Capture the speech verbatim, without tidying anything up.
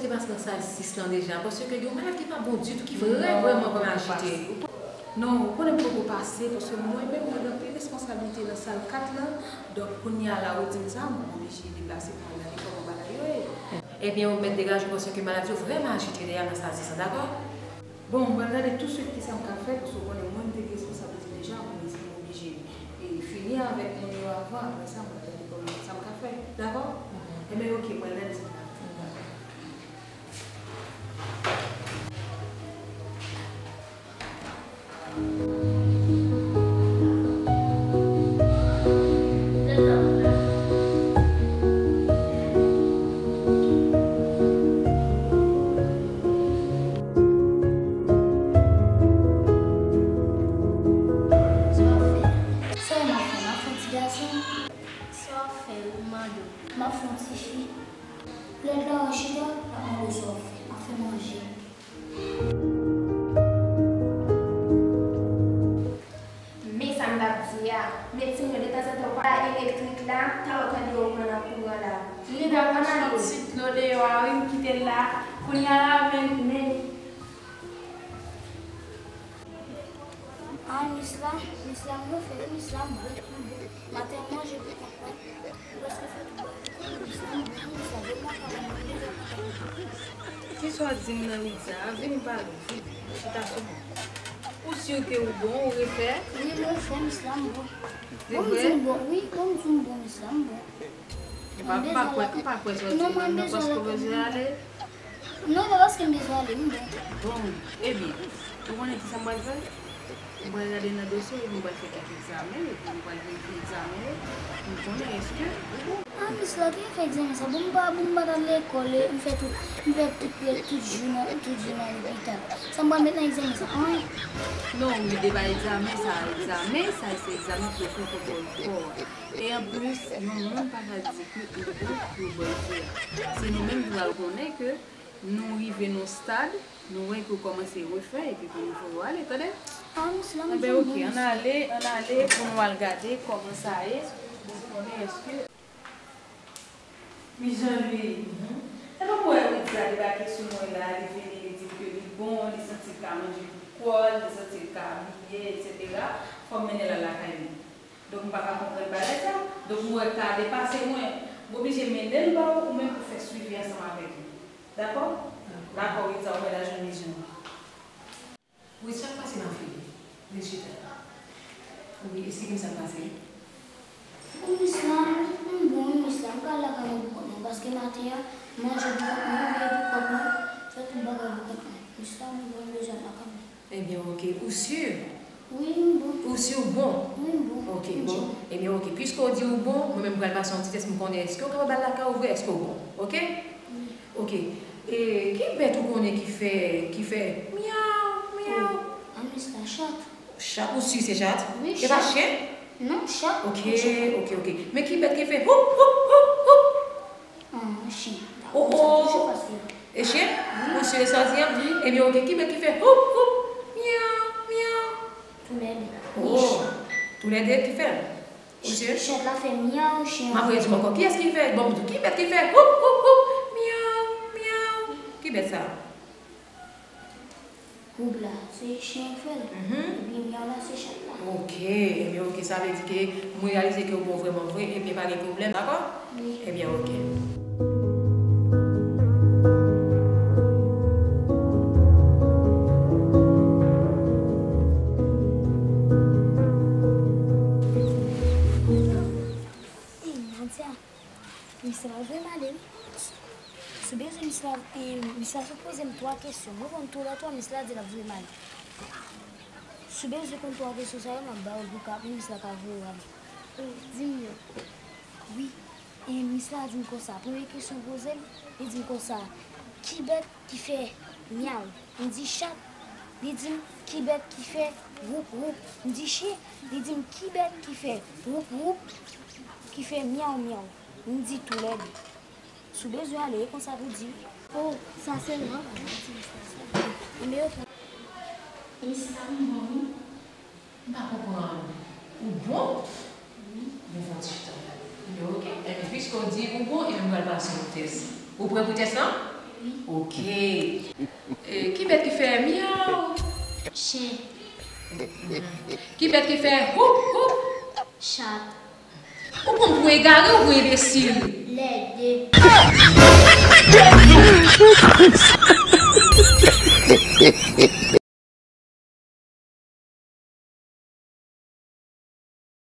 Pase nan sal sis lan deja, paske gen yon malad ki pa bon ditou, ki vrè, vrèman, vrèman ajite. Non, ou konnen m poko pase, paske mwen menm, mwen gen anpil responsablite nan sal kat lan. Donk, kounye a la, ou di m sa, m oblije deplase pou mwen gade kòman bagay yo ye. Ebyen, ou mèt degaje w, paske malad yo vrèman ajite deja nan sal sis lan, dakò? Bon, m pral gade tousuit kisa m ka fè, paske ou konnen mwen, m te gen responsablite deja, mwen di m oblije, e, fini avèk moun yo avan, apre sa, m pral gade kòman, sa m ka fè, dakò? Ebyen, oke, m pral gade sa m ka fè. Sa w ap fè? Sa w ap fè? M ap fè yon ti gason? Sa w ap fè? M mande w. M ap fè yon ti fi. Lè l la chita, l ap mande w sa w ap fè. M ap fè manje. Men sa m t ap di a, men timoun yo, detanzantan, w pa elektrik la, talè w tande yo pran nan kouran la. Li t ap pran ti dlo deyò a, wi, m kite l la. Kounye a la, men, men. A, mis la, mis la, m refè, wi, mis la, m bon, m bon. M a te manje pou kont mwen. Ou prèske fè tout bagay pou kont mwen, mis la, m bon, wi, mis la, vin nan kay la, m bon, m bon, m bon. Kisa w di m nan lit sa a? Vin pale, vin, chita sou mwen. Ou si ke ou bon, ou refè? Wi, m refè, mis la, m bon. Se vre? Bon, m di m bon, wi, bon, m di m bon, mis la, m bon. M pa, m pa kwè, m pa kwè sa w di m nan, paske w bezwen ale. Non, pa paske m bezwen ale, m bon. Bon, ebyen, ou konnen kisa m pral fè? M pral gade nan dosye w epi m pral fè kèk egzamen, epi m pral verifye egzamen yo pou m konnen èske ou bon. A, mis la, ki fè egzamen sa? Bon, m pa, bon, m pa t al lekòl, e, m fè tout, m fè tout, tout jou nan, tout jou nan lopital. Sa m pral met nan egzamen sa? Anyen. Non, men de pa egzamen sa, egzamen sa, se egzamen pou yo fè kòkò kò a. E anplis, yon moun pa ka di ke ou bon pou yo ba l fè a. Se nou menm ki pral konnen ke nou rive nan yon stad, nou wè ke w kòmanse refè, epi pou nou voye w ale, tande? Anben, oke, ann ale, ann ale pou nou al gade kòman sa ye, pou nou konnen èske. Wi, Jean Louis. Epi w wè Ritza debake sou mwen la, li vini, li di m ke li bon, li santi l ka manje pou kò l, li santi l ka abiye, etsetera. Fò m mennen l al lakay li. Donk, m pa ka konprann bagay sa. Donk, m wè l ka depase mwen. M oblije mennen l ba w, ou menm pou fè swivi ansanm avèk li. Dakò? Dakò, Ritza, ou mèt al jwenn Rizyon. Wi, sa k pase, mafi? Vin chita. Wi, esplike m sa k pase. Wi, mis la, m bon, wi, mis la, m pral lakay mwen pou kont mwen, paske maten an, m manje pou kont mwen, m bwè pou kont mwen, fè tout bagay pou kont mwen. Mis la, m bon, m bezwen al lakay mwen. Ebyen, oke. Ou si? Wi, m bon. Ou si ou bon? Wi, m bon. Oke, bon. Ebyen, oke. Piske w di ou bon, mwen menm m pral pase yon ti tès pou m konnen èske w kapab al lakay ou vre, èske w bon. Oke? Wi. Oke. E ki bèt ou konnen ki fè, ki fè myaw, myaw? Oh, a, mis la, chat. Chat, ou si se chat? Wi, chat. E pa chen? Non, chat. Oke, oke, oke. Men ki bèt ki fè houp, houp, houp, houp? Ah, chen. Oh, oh. E chen? Wi. Ou si sa w di an? Wi. Ebyen, oke, ki bèt ki fè houp, houp, myaw, myaw? Toulède. Oh, toulède ki fè l? Ou si? Chat la fè myaw, chen an fè. M ap redi w ankò. Kiyès ki fè? Bon, m di w, ki bèt ki fè houp, houp, houp, myaw, myaw? Ki bèt sa? Houp la, se chen k fè l. Mhm. Epi myaw la, se chat la. Oke, ebyen oke, sa vle di ke mwen reyalize ke w bon vrèman vre, ebyen pa gen pwoblèm, dakò? Wi. Ebyen oke. Ey, Nadia, Mis la voye m ale, wi. Si w bezwen, mis la, e, mis la sot poze m twa kesyon. M reponn tou lè twa, mis la di l ap voye m ale. Si w bezwen konn twa kesyon sa yo, m ap ba w l pou w ka, pou mis la ka voye w ale. O, di m yo. Wi. E mis la di m konsa, premye kesyon m poze l, li di m konsa, ki bèt ki fè myaw? M di chat. Li di m, ki bèt ki fè woup woup? M di chen. Li di m, ki bèt ki fè woup woup, ki fè myaw myaw? M di toulède. Si w bezwen ale, e konsa pou di wi. O, sa sèlman? Enben, oke. Mis la, m bon, wi. M pa konprann. Ou bon? Wi. Bon, fò w chita. Enben, oke. Enben, piske w di ou bon, enben, m pral pase yon tès. Ou prè pou tès lan? Ok. E, ki bèt ki fè myaw? Chen. Ki bèt ki fè houp houp? Chat. Ou konn pou egare ou pou enbesil? Lède.